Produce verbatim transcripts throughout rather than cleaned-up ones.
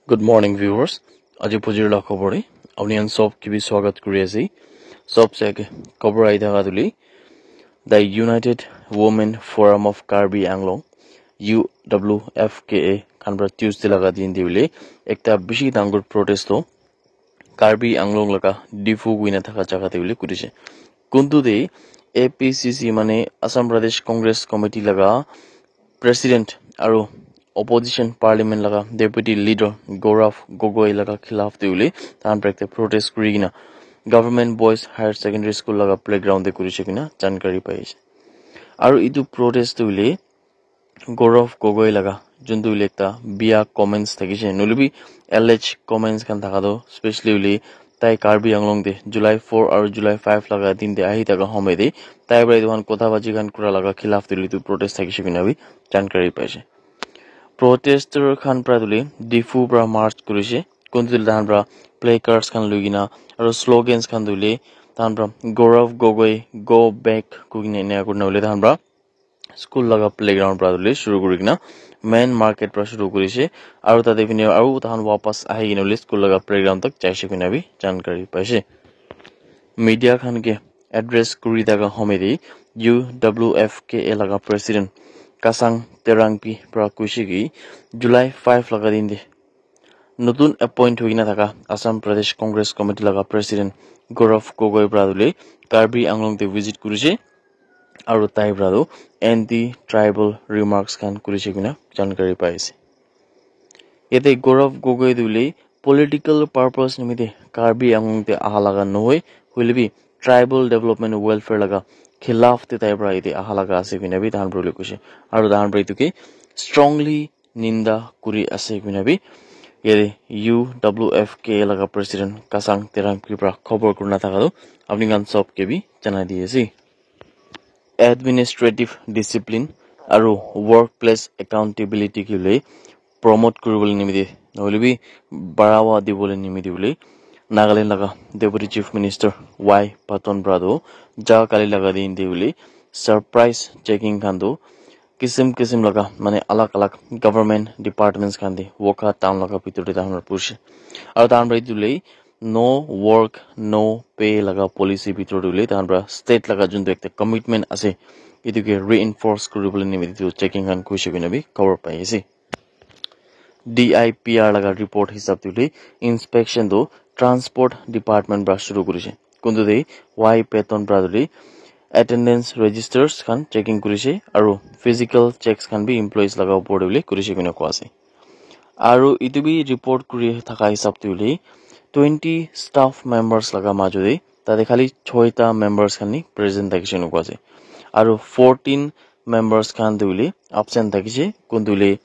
Good morning, viewers. Aji phujir la khobor te apni khan sob ke bi swagat kuri ase. Sob se age khobor ahi thaka tu hoile, the United Women Forum of Karbi Anglong, U W F K A, khan pra Tuesday laga din te hoile ekta bishi dangor protest to Karbi Anglong laga Diphu kuina thaka jaga te hoile kurise. Kuntu te A P C C, mane Assam Pradesh Congress Committee laga president aru opposition parliament laga deputy leader Gaurav Gogoi laga khilaf te hoile tahan pra ekta protest kuri kena Government Boys Higher Secondary School laga playground te kurise kena jankari pai ase. Aru etu protest tu hoile Gaurav Gogoi laga juntu hoile ekta bia comments thakise, nohoile bi alleged comments khan thaka toh, specially hoile tai Karbi Anglong te July four aru July five laga din te ahi thaka homoy te tai pra etu khan kotha baji khan kura laga khilaf te hoile etu protest thakise koina bi jankari paise. Protester khan pra hoile Diphu pra march kurise, kuntu hoile tahan pra placards khan lui kena aru slogans khan tu hoile tahan pra Gaurav Gogoi go back koi kena enia kurina hoile tahan pra school laga playground pra hoile shuru kuri kena main market pra shuru kurise aru tate phine aru tahan wapas ahi kena hoile school laga playground tak jaise koina bi jankari paise. Media khan ke address kuri thaka homoy te U W F K A laga president Kasang Terangpi pra kuise ki July five laga din te notun appoint hoi kena thaka Assam Pradesh Congress Committee laga president Gaurav Gogoi pra hoile Karbi Anglong te visit kurise aru tai pra tu anti tribal remarks khan kurise koina jankari pai ase. Yate Gaurav Gogoi tu hoile political purpose nimite Karbi Anglong te aha laga nohoi, hoile bi tribal development welfare laga khilaf te tai pra yate aha laga ase koina bi tahan pra hoile kuise. Aru tahan pra etu ke strongly ninda kuri ase koina bi yate U W F K laga president Kasang Terangpi pra khobor kurina thaka toh apni khan sob ke bi janai di ase. Administrative discipline aru workplace accountability ke hoile promote kuribole nimite nohoile bi barawa dibole nimite hoile Nagaland laga Deputy Chief Minister Y Patton pra toh ja kali laga din te hoile surprise checking khan toh kisim kisim laga mane alag alag government departments khan te Wokha town laga bitor te tahan para purise. Aru tahan para etu hoile no work no pay laga policy bitor te hoile tahan para state laga juntu ekta commitment ase, etu ke reinforce kuribole nimite etu checking khan kurise koina bi khobor pai ase. D I P R laga report hisab te hoile inspection tu transport department para shuru kurise. Kuntu te Y Patton para hoile attendance registers khan checking kurise aru physical checks khan bi employees laga upor te hoile kurise koina koa ase. Aru etu bi report kuri thaka hisab te hoile twenty staff members laga majo te tate khali choita members khan hi present thakise koina koa ase. Aru fourteen members khan tu hoile absent thakise, kuntu hoile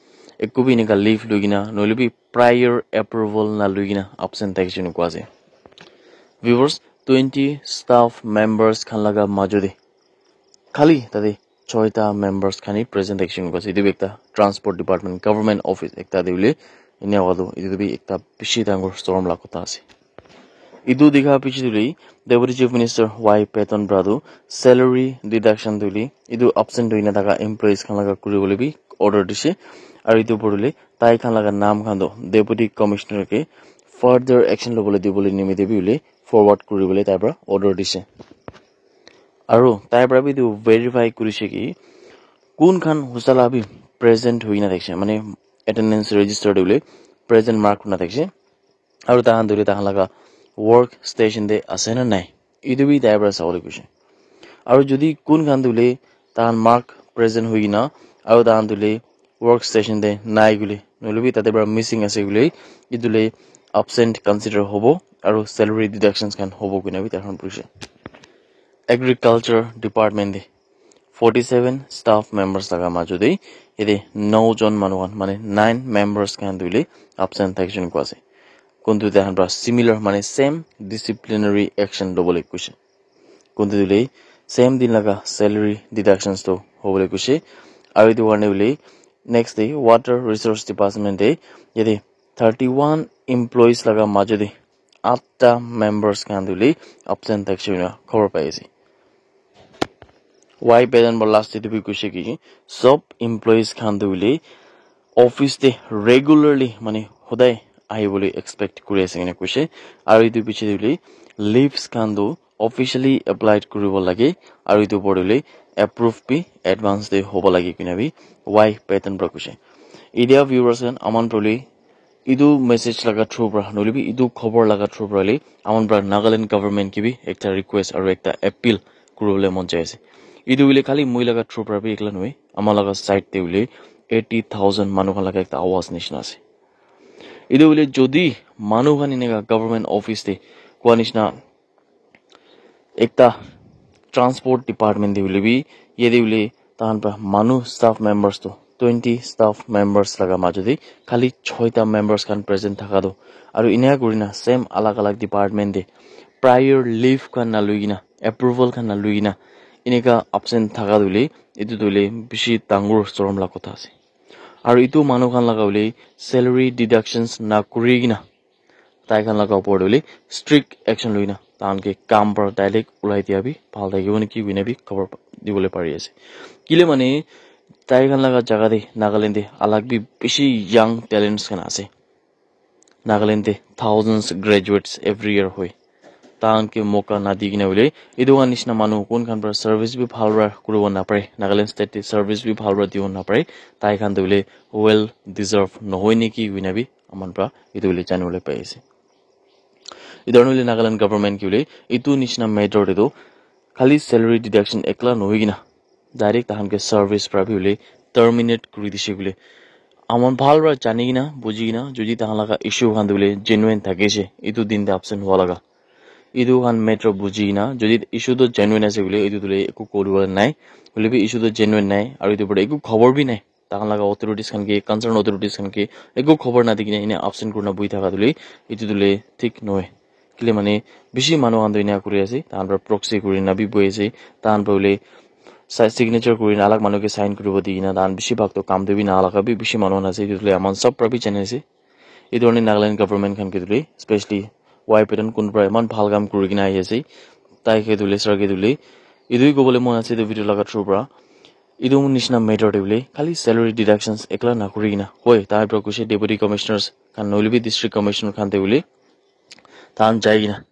eku bi enika leave lui kena nohoile bi prior approval na lui kena absent thakise koina koa ase. Viewers, twenty staff members khan laga majo te khali tate choita members khan hi present thakise koina koa ase. Etu bi ekta transport department government office ekta te hoile enia howa tu etu bi ekta bishi dangor sorom laga kotha ase. Etu dikha piche te hoile Deputy Chief Minister Y Patton para tu salary deduction tu hoile etu absent hoina thaka employees khan laga kuribole bi order dise. Aru etu opor te hoile tai khan laga naam khan tu Deputy Commissioner ke further action lobole dibole nimite bi hoile forward kuribole tai para order dise. Aru tai para bi etu verify kurise ki kun khan hosa laga bi present hoina thakise, mane attendance register te hoile present mark kurina thakise. Aru tahan tu hoile tahan laga work station te ase na nai, etu bi tai para sabole koise. Aru jodi kun khan tu hoile tahan mark present hoi kena aru tahan tu hoile work station te nai koile nohoile bi tate para missing ase koile etu hoile absent consider hobo aru salary deductions khan hobo koina bi tai khan koise. Agriculture department te forty seven staff members laga majo te yate nine jon manu khan, mane nine members khan tu hoile absent thakise koina koa ase. Kuntu tai khan para similar, mane same disciplinary action lobole koise. Kuntu tu hoile same din laga salary deductions tu hobole koise. Aru etu karne hoile next te water resource department te yate thirty one employees laga majo te atta members khan tu hoile absent thakise koina khobor pai ase. Y Patton para last te etu bi koise ki sob employees khan tu hoile office te regularly, mane hodai ahibole expect kuri ase ena koise. Aru etu piche te hoile leaves khan tu officially applied kuribo lage, aru etu opor te hoile approve bi advance te hobo lage koina bi Y Patton para koise. Etia viewers khan, aman para hoile etu message laga through para, nohoile bi etu khobor laga through para hoile aman para Nagaland government ke bi ekta request aru ekta appeal kuribole mon jai ase. Etu hoile khali moi laga through para bi ekla nohoi, ama laga side te hoile eighty thousand manu khan laga ekta awaz nishina ase. Etu hoile jodi manu khan eneka government office te koa nishina ekta transport department te hoile bi, yate hoile tahan para manu staff members tu twenty staff members laga majo te khali choita members khan present thaka tu, aru eneka kurina same alag alag department te prior leave khan naloi kena, approval khan naloi kena eneka absent thaka tu hoile, etu tu hoile bishi dangor sorom laga kotha ase. Aru etu manu khan laga hoile salary deductions na kuri kena tai khan laga opor te hoile strict action loi kena tahan ke kam para direct ulai dia bi bhal thakibo niki koina bi khobor dibole pari ase. Kile mane tai khan laga jaga te Nagaland te alag bi bishi young talents khan ase. Nagaland te thousands graduates every year hoi. Tahan ke moka na di kena hoile etu khan nishina manu kun khan para service bi bhal para kuribo na pare, Nagaland state te service bi bhal para dibo na pare, tai khan tu hoile well deserve nohoi niki koina bi aman para etu hoile jani bole pai ase. Etu karne hoile Nagaland government ke hoile etu nishina matter te tu khali salary deduction ekla nohoi kena direct tahan ke service para bi hoile terminate kuri dise koile, aman bhal para jani kena buji kena jodi tahan laga issue khan tu hoile genuine thakise etu din te absent hua laga, etu khan matter buji kena jodi issue tu genuine ase koile etu tu hoile eku koribo nai, hoile bi issue tu genuine nai aru etu opor te eku khobor bi nai. Tahan laga authorities khan ke, concerned authorities khan ke eku khobor na di kena ena absent kurina buhi thaka tu hoile etu tu hoile thik nohoi. Kile mane bishi manu khan tu ena kuri ase, tahan para proxy kurina bi buhi ase, tahan para hoile si-, signature kurina alag manu ke sign kuribo di kena tahan bishi bhag tu kam te bi na laga bi bishi manu khan ase, etu tu hoile aman sob para bi jani ase. Etu karne Nagaland government khan ke tu hoile, especially Y Patton kun para eman bhal kam kuri kena ahi ase, tai ke tu hoile, sir ke tu hoile, etu hi kobole mon ase etu video laga through para, etu nishina matter te hoile khali salary deductions ekla na kuri kena, hoi, tai para koise deputy commissioners khan nohoile bi district commissioner khan te hoile tahan jai kena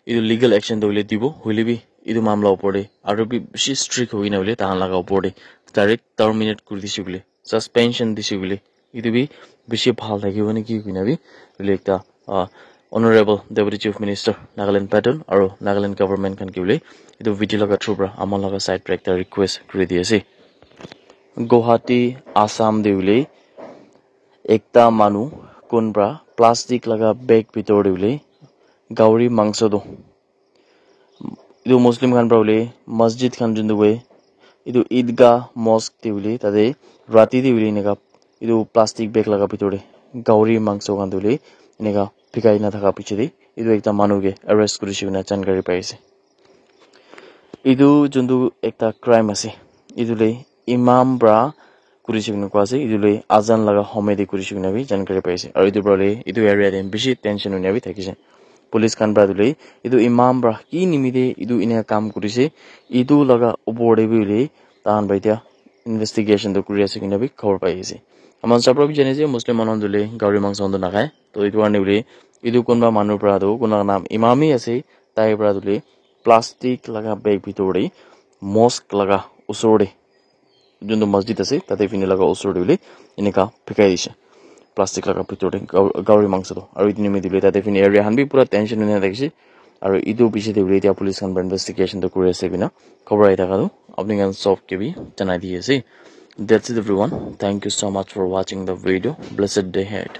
etu legal action tu hoile dibo, hoile bi etu mamla opor te aru bi bishi strict hoi kena hoile tahan laga opor te direct terminate kuri dise koile, suspension dise koile, etu bi bishi bhal thakibo niki koina bi hoile ekta, ah, Honorable Deputy Chief Minister Nagaland Patton aru Nagaland government khan ke hoile etu video laga through para aman laga side para ekta request kuri di ase. Guwahati, Assam te hoile ekta manu kun para plastic laga bag bhitor te hoile gauri mangso tu, etu Muslim khan para hoile masjid khan juntu hoi, etu Eidgah mosque te hoile tate rati te hoile eneka etu plastic bag laga bhitor te gauri mangso khan tu hoile eneka bikai na thaka piche te etu ekta manu ke arrest kurishe koina jankari pai ase. Etu juntu ekta crime ase, etu le imam para kurishe koina koi ase, etu le azan laga homoy te kurishe koina bi jankari pai ase. Aru etu para hoile etu area te bishi tension hoina bi thakishe. Police khan para tu hoile etu imam para ki nimite etu ena kam kurishe, etu laga opor te bi hoile tahan para etia investigation tu kuri ase koina bi khobor pai ase. Aman sob para bi jani ase Muslim manu khan tu hoile gauri mangso khan tu nakhai. To etu karne hoile etu kunba manu para tu kunba naam imam hi ase, tai para tu hoile plastic laga bag bhitor te mosque laga usor te juntu masjid ase tate fini laga usor te hoile eneka bikai dishe plastic laga bhitor te gau-, gauri mangso tu. Aru etu nimite hoile tate fini area khan bi pura tension hoina thakishe. Aru etu piche te hoile etia police khan para investigation tu kuri ase koina khobor ahi thaka tu apni khan sob ke bi janai di ase. That's it everyone. Thank you so much for watching the video. Blessed day ahead.